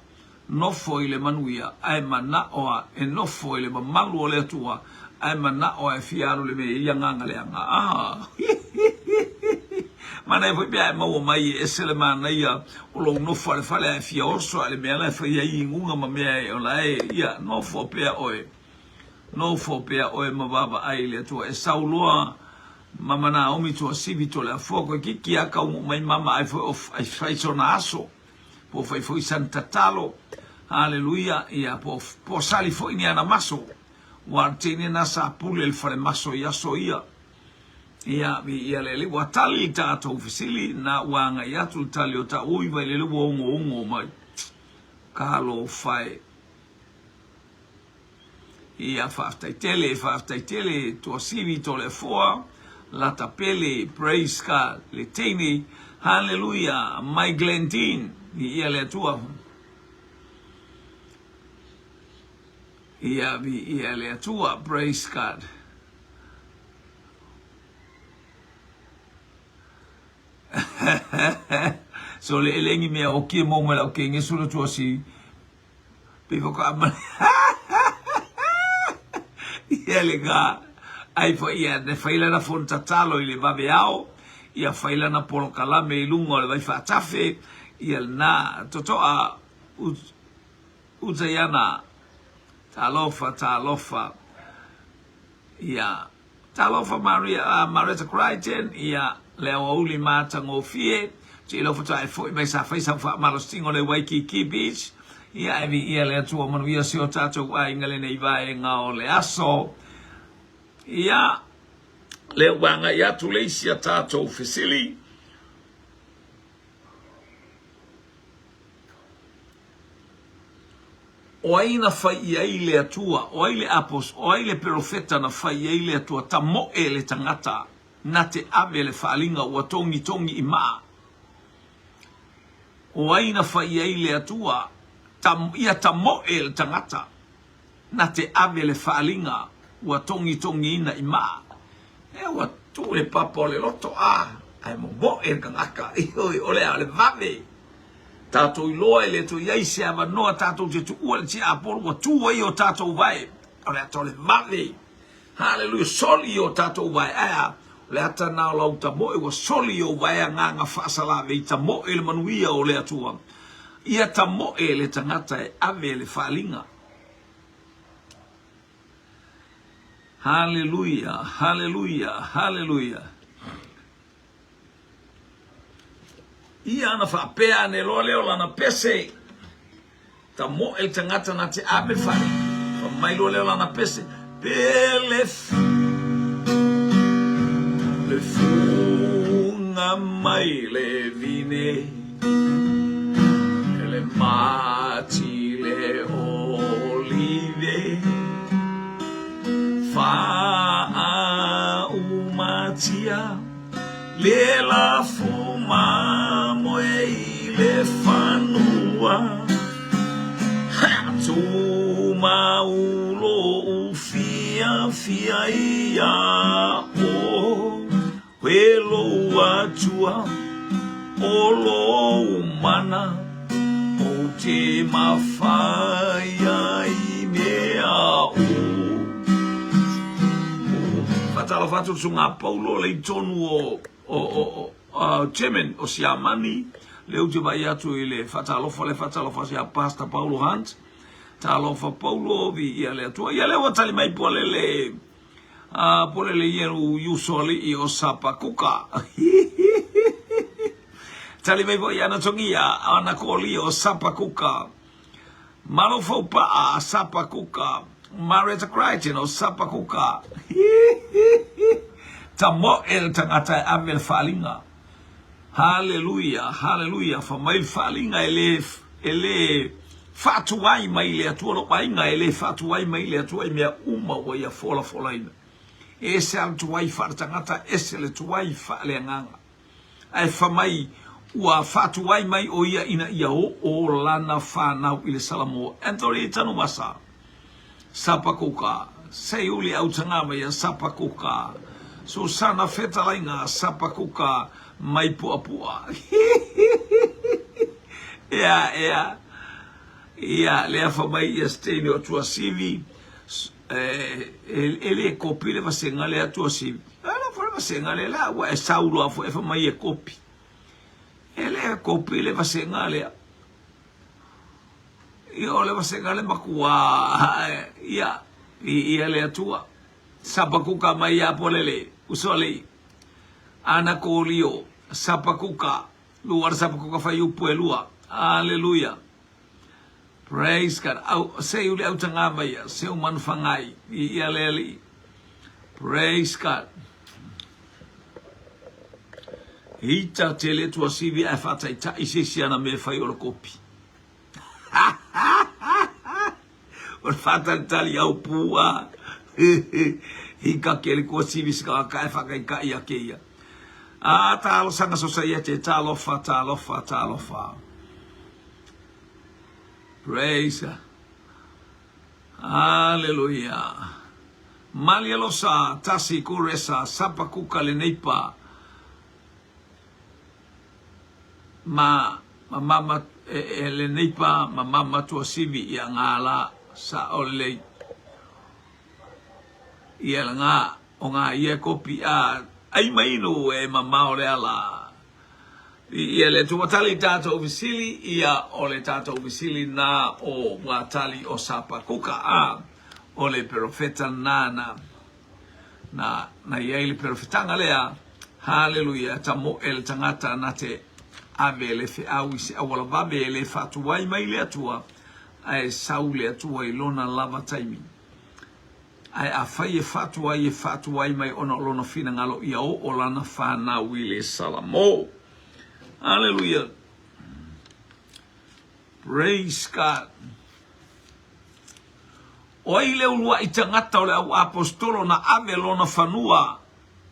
Nofo i le manuia, ae manao a e nofo i le mamalu o le Atua, ae manao a e fia alu i le mea e i agaga leaga. Ah! Manaia foi pe a e maua mai e ese le manaia o lou nofo a le fale ae fia oso a le mea la e fai ai inuga ma mea e ola ai, ia nofo pea oe. Nofo pea oe ma vaavaai i le Atua e sau loa ma Manaomi Tuasivi Toleafoa koe kiki a kaumo mai mama ai foi o ai fai sona aso po fai foi sana tatalo haleluia ia po po sali foi ni ana maso ua le teine na sa pule le fale maso i aso ia ia vi ia le le ua tali le tatou fesili na ua agai atu le tali o ta ui vai le le ua ugo ugo mai talofa e. Ia faafetai tele, faafetai tele Tuasivi Toleafoa, Lata Pele, Praise God, le teine, Hallelujah, mai Glendene, viia le Atua. Ia viia le Atua, praise God. So le elengi mea o kia mo mai lau kenge sula tuasi Pei whakaamana. Ia le ga. Ai fo ia ne whai lana fon tatalo i le vave ao. Ia whai lana polokalame i lunga o le vai whaatafe. Ia na totoa Utayana. Talofa, talofa. Ia. Talofa Maria, Mareta Crichton, ia, le aoauli matagofie, te iloa faatoa e foi mai sa fai sau faamalositino le Waikiki Beach, ia e viia le Atua manuia si o tatou aiga lenei vaega o le aso. Ia, lea ua agai atu le isi a tatou fesili. O ai na fai i ai le Atua? O ai le apos? O ai le perofeta na fai i ai le Atua? Tamoe le tagata na te ave le faaaliga ua togitogi i maa. O ai na fai i ai le Atua? Tam, ia tamoe le tagata na te ave le faaaliga ua togitogiina i maa. E ua tuu le papa o le loto, a, ae momoe le tagata. Ioe, o le a, o le vave. Tatou iloa e le toe i ai se avanoa tatou te tuua le tiapolo ua tu ai o tatou vae. O le ata o le vave. Haleluia, soli o tatou vae. Ae a? O le ata na o lau tamoe ua soli ou vae agaga faasalave i tamoe le manuia o le Atua. Ia tamoe le tagata e ave le faaliga. Haleluia, haleluia, haleluia. Ia ana faapea ane loa lea o lana pese, tamoe le tagata na te ave fale, fa mai loa lea o lana pese, pele le fuga mai le vine, le mati le olive, faaumatia. Le lafo mamoe i le fanua, Tumau lou fiafia ia oe lou Atua, o lou mana, Ou te mafai ai mea o. Faatalofa atu le susuga Paulo le i tonu o o o o German o Siamani lea ou te vaai atu i le faatalofa le faatalofa sia Pastor Paulo Hunt. Talofa Paulo viia le Atua. Ia lea ua tali mai Pualele a Pualele ia Usoalii o Sapakuka. Tali mai foi ana togia ana koli o Sapakuka. Malo Faupaa a Sapakuka. Marietta Crichton o Sapakuka. Tamoe le tagata e ave le faaaliga. Haleluia, haleluia, fa mai le faaaliga e le, e le faatuai mai le Atua lou aiga, e le faatuai mai le Atua i mea uma ua ia folafolaina. E ese lava le tuai faaletagata, ese le tuai faaleagaga. Ae fa mai ua faatuai mai ʻo ia ina ia oo lana fanau i le Salamo. Anthony Tanumasa, Sapakuka, Seiuli Autagamaia, Sapakuka, Susana Fetalaiga, Sapakuka, mai Puapua. Ea, ea, ia, lea fa mai ia Steini o Tuasivi, e le kopi le vasega lea Tuasivi. Ala foi le vasega lea la ua e sau loa foi e fai mai e kopi. E le kopi le vasega lea. Ia o le vasega le makuā ia i ia le Atua. Sapakuka mai ia Polele, Usoalii, Ana Kolio, Sapakuka, lua le Sapakuka faiupu e lua. Aleluia. Praise God. Au, se uli au tanga mai ia, se u manuwhangai i ia le alii. Praise God. Ita tele tua sivi ae whaataitai se isi ana me whai o le kopi. O le whaatalitali au pua. Hika kele kua sivi sika ka e whakaikai a ke ia. A talo sanga sosaiete, talofa, talofa, talofa. Praise. Hallelujah. Malialosa, tasi kuresa, sapa kuka le neipa. Ma, ma mama, e, e le neipa, ma mama tua sivi ia ngā la, sa o lei. Ia ngā, o ngā ia kopi a, ai mainu e mamao le ala. Ia le Atua tali tatou fesili, ia o le tatou fesili na o ua tali o Sapakuka, a o le perofeta nana na na iai le perofetaga lea, haleluia, tamoe le tagata na te ave le feau i se auala vave e le faatuai mai le Atua, ae sau le Atua i lona lava taimi. Ae afai e faatuai, e faatuai mai ona o lona finagalo ia oo lana fanau i le Salamo. Aleluia. Praise God. O ai le uluai tagata o le au aposetolo na ave lona fanua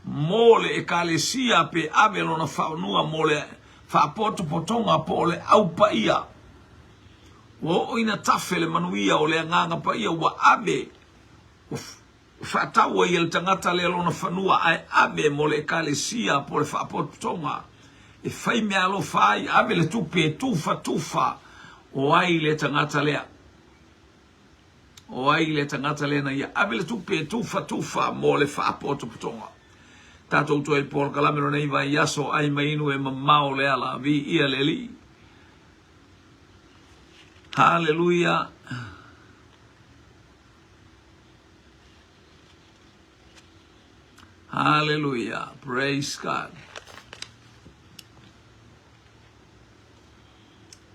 mo le ekalesia pe ave lona fanua mo le faapotopotoga po o le au paia? Ua oo ina tafe le manuia o le Agaga Paia ua ave, ua faatau ai e le tagata lea lona fanua ae ave mo le Ekalesia po o le faapotopotoga e fai meaalofa ai, ave le tupe e tufatufa. O ai le tagata lea? O ai le tagata lea na ia ave le tupe e tufatufa mo le faapotopotoga? Tatou toe polokalame lenei vaiaso ai mai inu e mamao le ala, viia le Alii. Haleluia. Haleluia. Praise God.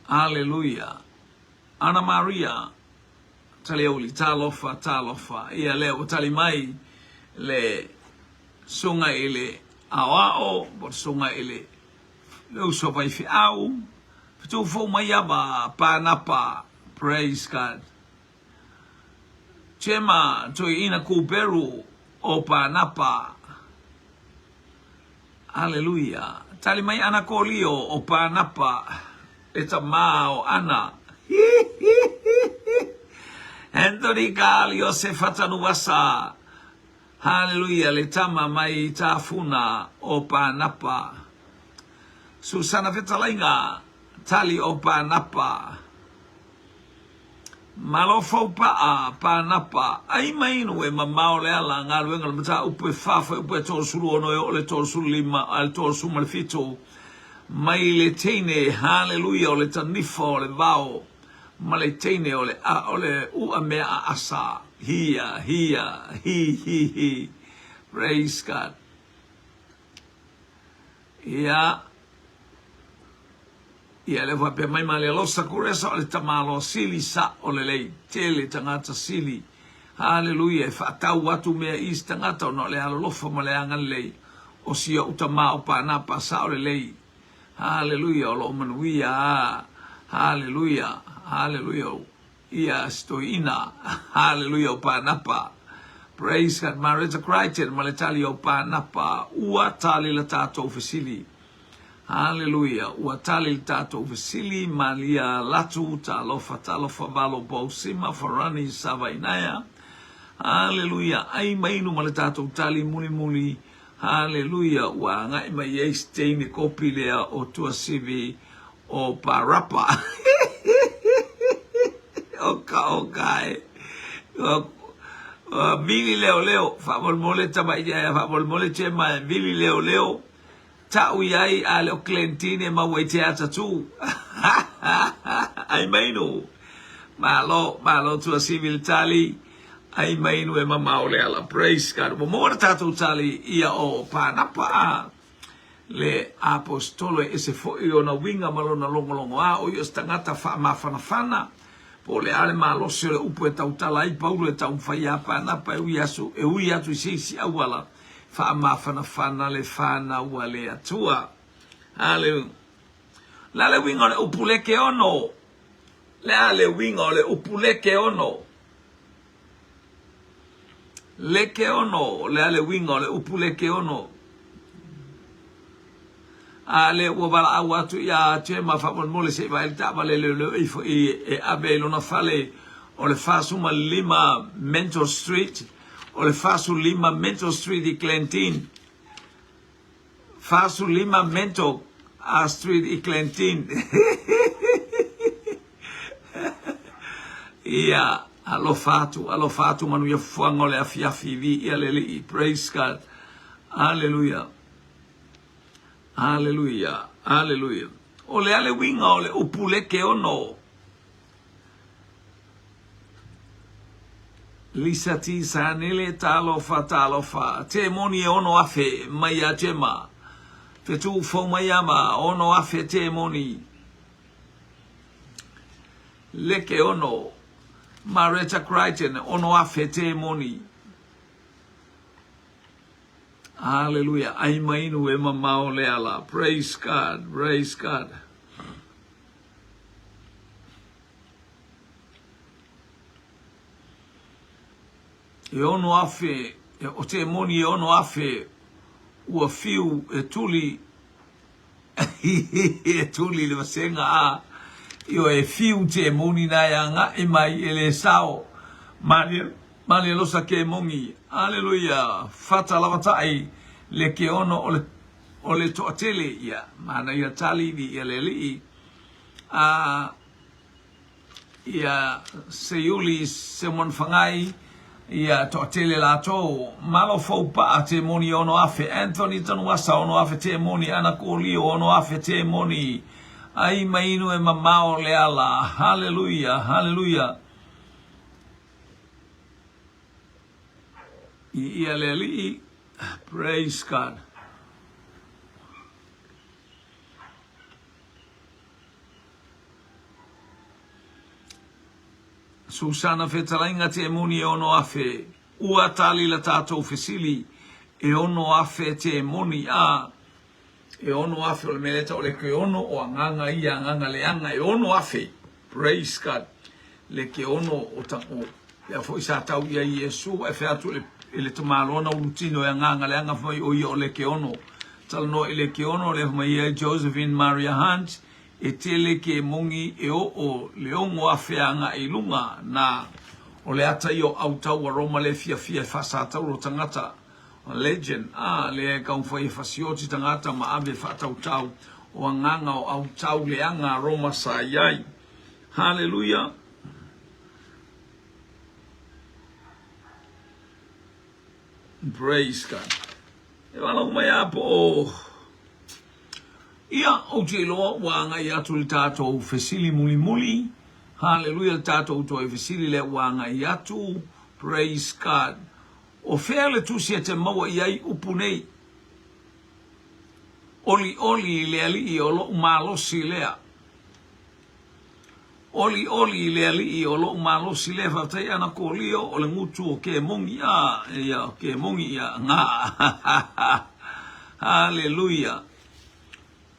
Haleluia. Ana Maria, Taliauli, talofa, talofa. Ia lea ua tali mai le susuga i le aoao, po o le susuga i le Le uso faifeau, fetuufou mai ava Panapa, praise God. Chema toeaina Kuperu o Panapa. Aleluia. Tali mai ana Kolio o Panapa, le tamā o Ana. Anthony Carl Iosefa Tanuasa. Haleluia le tama mai i Tafuna o Panapa. Susana Fetalaiga Tali o Panapa. Malo Faupaa Panapa. Ai mai inu e mamao le ala galuega le mataupu e fa fuaiupu e 36 e oo le 35 a le 37 mai le teine haleluia o le tanifa o le vao ma le teine o le o le ua mea a Asa. Hia, hia, hi, hi, hi. Praise God. Ia, ia le faapea mai ma le alosa kuresa o le tamaloa sili sa o lelei tele tagata sili. Haleluia! E faatau atu mea i isi tagata ona o le alolofa ma le agalelei o si o'u tama o Panapa sao lelei. Haleluia! O lo o manuia a. Haleluia! Haleluia! Ia si toeaina. Haleluia o Panapa. Praise God. Mareta Crichton ma le tali o Panapa. Ua tali la tatou fesili. Haleluia. Ua tali le tatou fesili. Malia Latu, talofa, talofa, Valo Pausima, Farani Savainaea. Haleluia. Ai ma inu ma le tatou tali mulimuli. Haleluia. Ua agai mai ai se teine kopi lea o Tuasivi o Parapa. Oka oka e. O, vili leo leo, faamolemole tamaiti ae faamolemole Chema e vili leo leo. Ta'u i ai a le o Clentine e maua i te ata tu. Ai mainu. Malo, malo Tuasivi le tali. Ai mainu e mamao le ala. Praise God. Ua maua le tatou tali ia o Panapa a le aposetolo e ese foi ona uiga ma lona logologoa, o ia o se tagata faamafanafana, po o le a le malosi o le upu e tautala ai Paulo e taumafai ia Panapa e ui asu, e ui atu i se isi auala faamafanafana le fanau a le Atua. Haleluia. Le a le uiga o le upu lekeono? Le a le uiga o le upu lekeono? Lekeono, o le a le uiga o le upu lekeono? A lea ua valaau atu iā Jema faamolemole se i vaai le taavale leoleo ifo i e ave i lona fale o le 45 Mentor Street, o le 45 Mentor Street i Glendene. 45 Mentor Street i Glendene. Ia, alofa atu, alofa atu manuia fuafuaga o le afiafi, viia le Alii. Praise God. Aleluia. Aleluia. Aleluia. O le a le uiga o le upu lekeono? Lisa T. Sanele, Talofa, talofa. Te moni e 6,000 mai iā Gemma. Fetu fou mai ama, 6,000 te moni. Leke ono. Mareta Crichton, 6,000 te moni. Hallelujah. Ai mainu e mamao le ala. Praise God, praise God. E 6,000, o te moni e 6,000 ua fiu e tuli, e tuli le vasega a, ioe, e fiu te moni na e agaʻi mai e le sao. Malie, malie losa ke mongi. Aleluia! Fata lavatai le ke ono o le, o le toatele, ia, manaia tali vi ia le alii. A, ia Seiuli Seumanufagai, ia toatele latou, Malo Fou Paa te moni 6,000, Anthony Tanuasa 6,000 te moni, Ana Kolio 6,000 te moni, ai mainu e mamao le ala, haleluia, haleluia. I ia le alii, praise God. Susana Fetalaiga te moni e 6,000, ua tali la tatou fesili, e 6,000 te moni, a, e 6,000 o le mea lea tau o le ke ono o agaga ia, agaga leaga, e 6,000, praise God, le ke ono o ta, o, lea foi sa tau i ai Iesu, e fai atu i le tamaloa na ulutino e agaga leaga, fai mai o ia o le ke ono, talanoa i le ke ono, lea fai mai ai Josephine Maria Hunt, E tele ke mongi e oo le 6,000 agai i luga, na, o le ata ia o autau a Roma le fiafia e faasatauro tagata, legend, a, lea e taumafai e fasioti tagata ma ave faatautau o agaga o autau leaga a Roma sa i ai. Haleluia! Praise God. E valaau mai a po o Ia, ou te iloa ua agai atu le tatou fesili mulimuli. Haleluia le tatou toe fesili lea ua agai atu. Praise God. O fea le tusi e te maua i ai upu nei? Olioli i le Alii o loʻu malosi lea. Olioli i le Alii o lou malosi lea faafetai ana Kolio o le gutu o Kemongi a ia o Kemongi ia nga Haleluia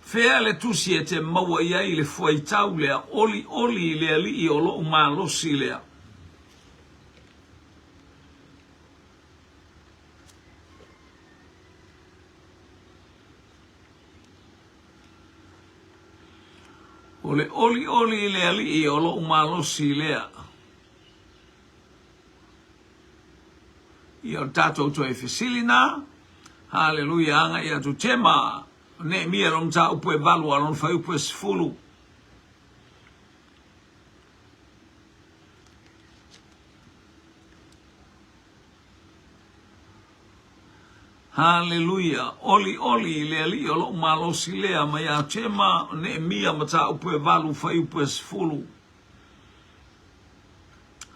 Fea le tusi e te maua i ai le fuaitau lea Olioli i le Alii o lou malosi lea. O le olioli i le Alii o lou malosi lea. Ia o le tatou toe fesili na. Haleluia, agai atu Tema, Neemia lona mataupu e 8 a lona fuaiupu e 10. Haleluia! Olioli i le Alii o lou malosi lea, mai ia Tema, Neemia, mataupu e 8, fuaiupu e 10.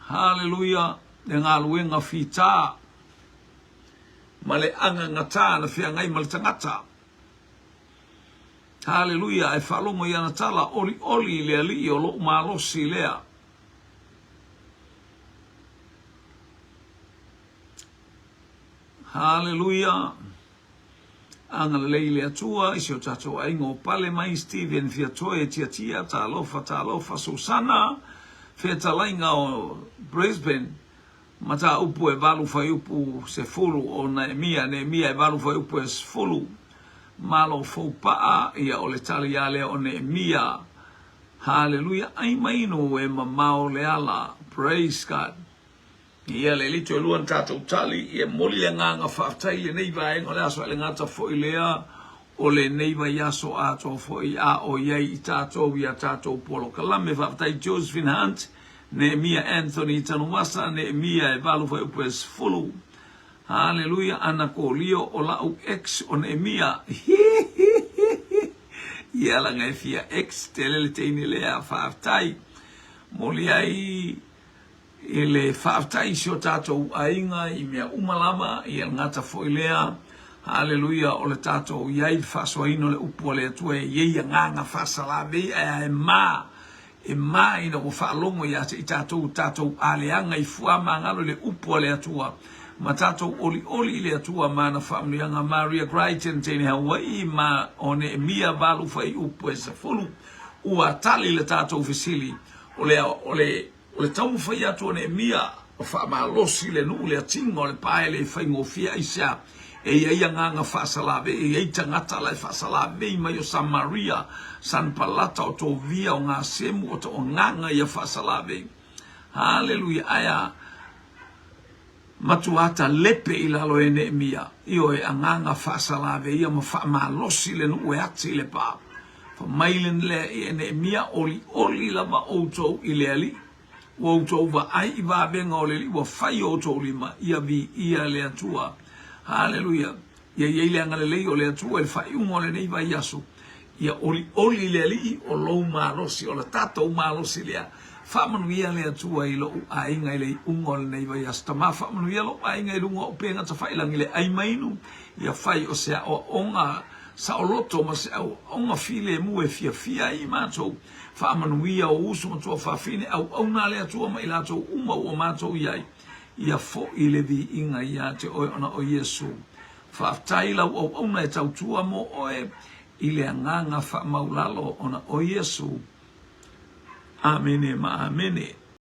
Haleluia! Le galuega fita ma le agagatā na feagai ma le tagata. Haleluia! Ae faalogo i ana tala, olioli i le Alii o lou malosi lea. Haleluia! Agalelei le Atua i si o tatou aiga o pale mai Steven Fiatoe Tiatia talofa talofa Susana fetalaiga o Brisbane mataupu e 8 fuaiupu 10 o Naemia Neemia e 8 fuaiupu e 10 Malo fou paa ia o le tali a lea o Neemia Haleluia ai mainu e mamao le ala Praise God Ia le lito e lua na tatou tali, ia momoli le agaga faafetai i lenei vaega o le aso, ae le gata foi lea o lenei vaiaso atoa foi a o i ai i tatou i a tatou polokalame. Faafetai Josephine Hunt, Neemia Anthony Tanumasa, Neemia e 8 fuaiupu e 10. Haleluia, Ana Kolio o la'u ex o Neemia. Ia laga e fia ex tele le teine lea, faafetai. Momoli ai I le faafetai i si o tatou aiga i mea uma lava, ia le gata foi lea, haleluia, o le tatou i ai i le faasoaina o le upu a le Atua e i ai agaga faasalavei ae a e ma, e ma ina ua faalogo ia te i tatou tatou aleaga i fuamagalo i le upu a le Atua ma tatou olioli i le Atua ma ana faamanuiaga. Maria Crichton, teine Hawaii ma o Neemia 8 fuaiupu e 10, ua tali le tatou fesili, o le, o le O le taumafai atu o Neemia o faamalosi le nuu le atiga o le paele e faigofie aisea e i ai agaga faasalavei e i ai tagata la e faasalavei mai o Samaria, Sanepalata, o Tovia, o Gasemu, o agaga ia faasalavei. Haleluia! Ae a matua talepe i lalo e Neemia, ioe, agaga faasalavei ia ma faamalosi le nuu e ati le pa. Fai mai lea i Neemia, Olioli lava outou i le Alii, ua outou vaai i vavega o le Alii, ua fai o outou lima, ia viia le Atua. Haleluia! Ia i ai le agalelei o le Atua i le faaiuga o lenei vaiaso. Ia olioli le Alii o lou malosi, o le tatou malosi lea. Faamanuia le Atua i lou aiga i le iuga o lenei vaiaso. Tama, faamanuia lou aiga i luga o upega tafailangi le ai mainu, ia fai o se aoaoga saoloto ma se aoaoga filemu e fiafia ai i matou. Faamanuia o uso ma tuafafine, auauna a le Atua ma i latou uma ua matou i ai. Ia foi le viiga ia te oe ona o Iesu. Faafetai lau auauna e tautua mo oe i le agaga faamaulalo ona o Iesu. Amene ma amene.